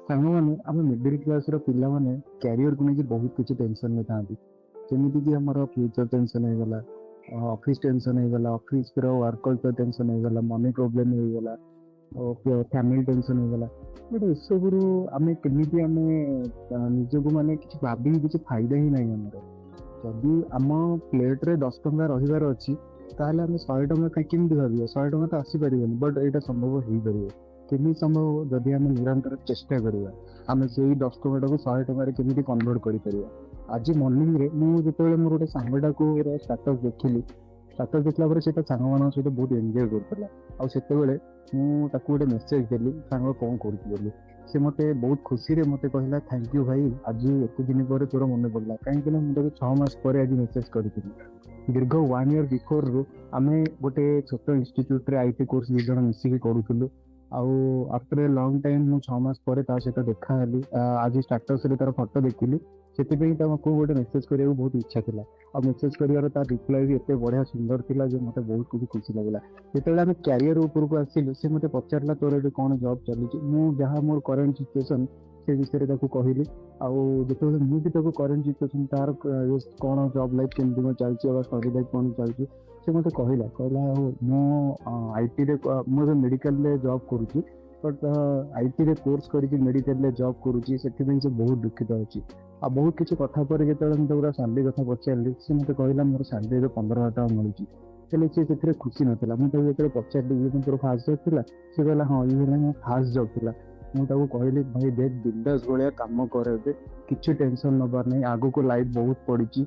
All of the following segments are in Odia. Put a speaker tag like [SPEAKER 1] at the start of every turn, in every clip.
[SPEAKER 1] ସାଙ୍ଗମାନେ, ଆମେ ମିଡିଲ କ୍ଲାସର ପିଲାମାନେ କ୍ୟାରିୟରକୁ ନେଇକି ବହୁତ କିଛି ଟେନସନରେ ଥାଆନ୍ତି। ଯେମିତିକି ଆମର ଫ୍ୟୁଚର ଟେନସନ ହେଇଗଲା, ଅଫିସ ଟେନସନ ହେଇଗଲା, ଅଫିସର ୱାର୍କ କଲଚର ଟେନସନ ହେଇଗଲା, ମନି ପ୍ରୋବ୍ଲେମ ହେଇଗଲା, ଫ୍ୟାମିଲି ଟେନସନ ହେଇଗଲା। ବଟ୍ ଏସବୁରୁ ଆମେ କେମିତି ଆମେ ନିଜକୁ ମାନେ କିଛି ଭାବିକି କିଛି ଫାଇଦା ହିଁ ନାହିଁ ଆମର। ଯଦି ଆମ ପ୍ଲେଟରେ 10 ଟଙ୍କା ରହିବାର ଅଛି, ତାହେଲେ ଆମେ 100 ଟଙ୍କା କାଇଁ କେମିତି ଭାବିବା? 100 ଟଙ୍କା ତ ଆସିପାରିବନି। ବଟ୍ ଏଇଟା ସମ୍ଭବ ହେଇପାରିବ। କେମିତି ସମ୍ଭବ ହବ? ଯଦି ଆମେ ନିରନ୍ତର ଚେଷ୍ଟା କରିବା, ଆମେ ସେଇ 10 ଟଙ୍କାଟାକୁ 100 ଟଙ୍କାରେ କେମିତି କନଭର୍ଟ କରିପାରିବା। ଆଜି ମର୍ଣ୍ଣିଂରେ ମୁଁ ଯେତେବେଳେ ମୋର ଗୋଟେ ସାଙ୍ଗଟାକୁ ଷ୍ଟାଟସ୍ ଦେଖିଲି, ଷ୍ଟାଟସ୍ ଦେଖିଲା ପରେ ସେ ତା ସାଙ୍ଗମାନଙ୍କ ସହିତ ବହୁତ ଏନ୍ଜୟ କରୁଥିଲା। ଆଉ ସେତେବେଳେ ମୁଁ ତାକୁ ଗୋଟେ ମେସେଜ ଦେଲି, "ସାଙ୍ଗ, କଣ କରୁଛୁ?" ବୋଲି। ସେ ମତେ ବହୁତ ଖୁସିରେ ମତେ କହିଲା, "thank you ଭାଇ, ଆଜି ଏତେ ଦିନ ପରେ ତୋର ମନେ ପଡିଲା।" କାହିଁକି ନା ମୁଁ ତାକୁ 6 ମାସ ପରେ ଆଜି ମେସେଜ କରିଥିଲି। ଦୀର୍ଘ ୱାନ୍ ଇୟର ବିଫୋରରୁ ଆମେ ଗୋଟେ ଛୋଟ ଇନଷ୍ଟିଚ୍ୟୁଟରେ IT course 2 ଜଣ ମିଶିକି କରୁଥିଲୁ। ଆଉ ଆଫ୍ଟର ଏ ଲଙ୍ଗ ଟାଇମ ମୁଁ 6 ମାସ ପରେ ତା ସହିତ ଦେଖା ହେଲି। ଆଜି ଷ୍ଟାଟସରେ ତାର ଫଟୋ ଦେଖିଲି, ସେଥିପାଇଁ ତାକୁ ଗୋଟେ ମେସେଜ କରିବାକୁ ବହୁତ ଇଚ୍ଛା ଥିଲା। ଆଉ ମେସେଜ କରିବାର ତା ରିପ୍ଲାଏ ବି ଏତେ ବଢିଆ ସୁନ୍ଦର ଥିଲା ଯେ ମତେ ବହୁତ କିଛି ଖୁସି ଲାଗିଲା। ଯେତେବେଳେ ଆମେ କ୍ୟାରିୟର ଉପରକୁ ଆସିଲୁ, ସେ ମତେ ପଚାରିଲା, "ତୋର ଏବେ କଣ ଜବ୍ ଚାଲିଛି?" ମୁଁ ଯାହା ମୋର କରେଣ୍ଟ ସିଚୁଏସନ ସେ ବିଷୟରେ ତାକୁ କହିଲି। ଆଉ ଯେତେବେଳେ ମୁଁ ବି ତାକୁ କରେଣ୍ଟ ସିଚୁଏସନ ତାର କଣ ଜବ୍ ଲାଇଫ୍ କେମିତି କଣ ଚାଲିଛି ବା ଷ୍ଟଡି ଲାଇଫ୍ କଣ ଚାଲିଛି, ସେ ମତେ କହିଲା, "ଆଉ ମୁଁ ଆଇଟିରେ, ମୁଁ ଏବେ ମେଡିକାଲରେ ଜବ୍ କରୁଛି, ବଟ୍ ଆଇଟିରେ କୋର୍ସ କରିକି ମେଡିକାଲରେ ଜବ୍ କରୁଛି।" ସେଥିପାଇଁ ସେ ବହୁତ ଦୁଃଖିତ ଅଛି। ଆଉ ବହୁତ କିଛି କଥା ପରେ ଯେତେବେଳେ ମୁଁ ତାକୁ ସାଲାରୀ କଥା ପଚାରିଲି, ସେ ମତେ କହିଲା, "ମୋର ସାଲାରୀ ଏବେ 15,000 ଟଙ୍କା ମିଳୁଛି।" ହେଲେ ସେ ସେଥିରେ ଖୁସି ନଥିଲା। ମୁଁ ତାକୁ ଯେତେବେଳେ ପଚାରିଲି, "ଇଏ କଣ ତୋର ଫାଷ୍ଟ ଜବ୍ ଥିଲା?" ସେ କହିଲା, "ହଁ, ଇଏ ହେଲା ମୋ ଫାଷ୍ଟ ଜବ୍ ଥିଲା।" ମୁଁ ତାକୁ କହିଲି, "ଭାଇ ଦେଖ, ବିନ୍ଦାସ ଭଳିଆ କାମ କର, ଏବେ କିଛି ଟେନସନ ନବାର ନାହିଁ। ଆଗକୁ ଲାଇଫ ବହୁତ ପଡିଛି।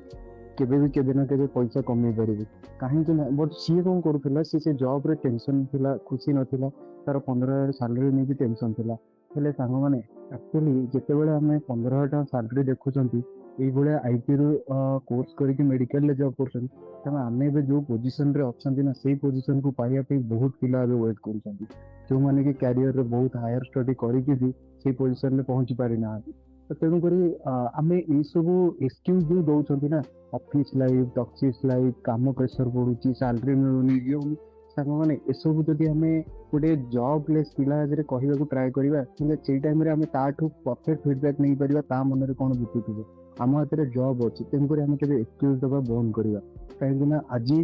[SPEAKER 1] କେବେ ବି କେବେ ନା କେବେ ପଇସା କମେଇ ପାରିବି।" କାହିଁକି ନା ବଟ୍ ସିଏ କଣ କରୁଥିଲା? ସିଏ ସେ ଜବ ରେ ଟେନସନ ଥିଲା, ଖୁସି ନଥିଲା। ତାର 15,000 ସାଲାରୀ ନେଇକି ଟେନସନ ଥିଲା। ହେଲେ ସାଙ୍ଗମାନେ, ଆକ୍ଚୁଆଲି ଯେତେବେଳେ ଆମେ 15,000 ଟଙ୍କା ସାଲାରୀ ଦେଖୁଛନ୍ତି, ଏଇଭଳିଆ IT ରୁ କୋର୍ସ କରିକି ମେଡିକାଲରେ ଜବ୍ କରୁଛନ୍ତି, ତେଣୁ ଆମେ ଏବେ ଯୋଉ ପୋଜିସନରେ ଅଛନ୍ତି ନା, ସେଇ ପୋଜିସନକୁ ପାଇବା ପାଇଁ ବହୁତ ପିଲା ଏବେ ୱେଟ୍ କରୁଛନ୍ତି, ଯୋଉମାନେ କି କ୍ୟାରିୟରରେ ବହୁତ ହାୟର ଷ୍ଟଡି କରିକି ବି ସେଇ ପୋଜିସନରେ ପହଞ୍ଚି ପାରିନାହାନ୍ତି। ତ ତେଣୁକରି ଆମେ ଏଇସବୁ ଏକ୍ସକ୍ୟୁଜ ଯୋଉ ଦଉଛନ୍ତି ନା, ଅଫିସ ଲାଇଫ, ଟକ୍ସିକ ଲାଇଫ, କାମ ପ୍ରେସର ପଡୁଛି, ସାଲାରୀ ମିଳୁନି, ଇଏ ହଉନି, ସାଙ୍ଗମାନେ, ଏସବୁ ଯଦି ଆମେ ଗୋଟେ ଜବ୍ ଲେସ୍ ପିଲା ଆଗରେ କହିବାକୁ ଟ୍ରାଏ କରିବା, ହେଲେ ସେଇ ଟାଇମରେ ଆମେ ତାଠୁ ପରଫେକ୍ଟ ଫିଡବ୍ୟାକ୍ ନେଇପାରିବା ତା ମନରେ କଣ ବିତୁଥିବ। ଆମ ହାତରେ ଜବ୍ ଅଛି, ତେଣୁକରି ଆମେ କେବେ ଏକ୍ସକ୍ୟୁଜ ଦବା ବନ୍ଦ କରିବା। କାହିଁକି ନା ଆଜି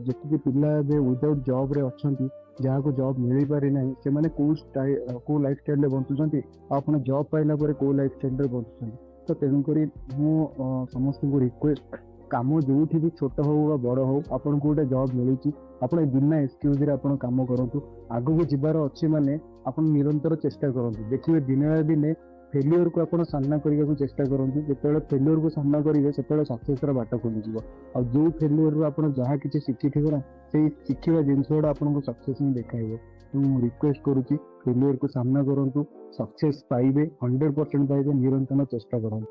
[SPEAKER 1] ଯେତିକି ପିଲା ଏବେ ୱିଦାଉଟ୍ ଜବ୍ ରେ ଅଛନ୍ତି, ଯାହାକୁ ଜବ୍ ମିଳିପାରି ନାହିଁ, ସେମାନେ କୋଉ ଲାଇଫ ଷ୍ଟାଇଲରେ ବଞ୍ଚୁଛନ୍ତି ଆଉ ଆପଣ ଜବ୍ ପାଇଲା ପରେ କୋଉ ଲାଇଫ ଷ୍ଟାଇଲରେ ବଞ୍ଚୁଛନ୍ତି। ତ ତେଣୁକରି ମୁଁ ସମସ୍ତଙ୍କୁ ରିକ୍ୱେଷ୍ଟ, କାମ ଯୋଉଠି ବି ଛୋଟ ହଉ ବା ବଡ ହଉ, ଆପଣଙ୍କୁ ଗୋଟେ ଜବ୍ ମିଳିଛି, ଆପଣ ବିନା ଏକ୍ସକ୍ୟୁଜରେ ଆପଣ କାମ କରନ୍ତୁ। ଆଗକୁ ଯିବାର ଅଛି ମାନେ ଆପଣ ନିରନ୍ତର ଚେଷ୍ଟା କରନ୍ତୁ। ଦେଖିବେ, ଦିନେ ନା ଦିନେ ଫେଲିଓରକୁ ଆପଣ ସାମ୍ନା କରିବାକୁ ଚେଷ୍ଟା କରନ୍ତୁ। ଯେତେବେଳେ ଫେଲିଓରକୁ ସାମ୍ନା କରିବେ, ସେତେବେଳେ ସକ୍ସେସର ବାଟ ଖୋଲିଯିବ। ଆଉ ଯୋଉ ଫେଲିଓରରୁ ଆପଣ ଯାହା କିଛି ଶିଖିଥିବେ ନା, ସେଇ ଶିଖିବା ଜିନିଷ ଗୁଡା ଆପଣଙ୍କୁ ସକ୍ସେସ ହିଁ ଦେଖାଇବ। ମୁଁ ରିକ୍ୱେଷ୍ଟ କରୁଛି, ଫେଲିଓରକୁ ସାମ୍ନା କରନ୍ତୁ, ସକ୍ସେସ ପାଇବେ, 100% ପାଇବେ। ନିରନ୍ତର ଚେଷ୍ଟା କରନ୍ତୁ।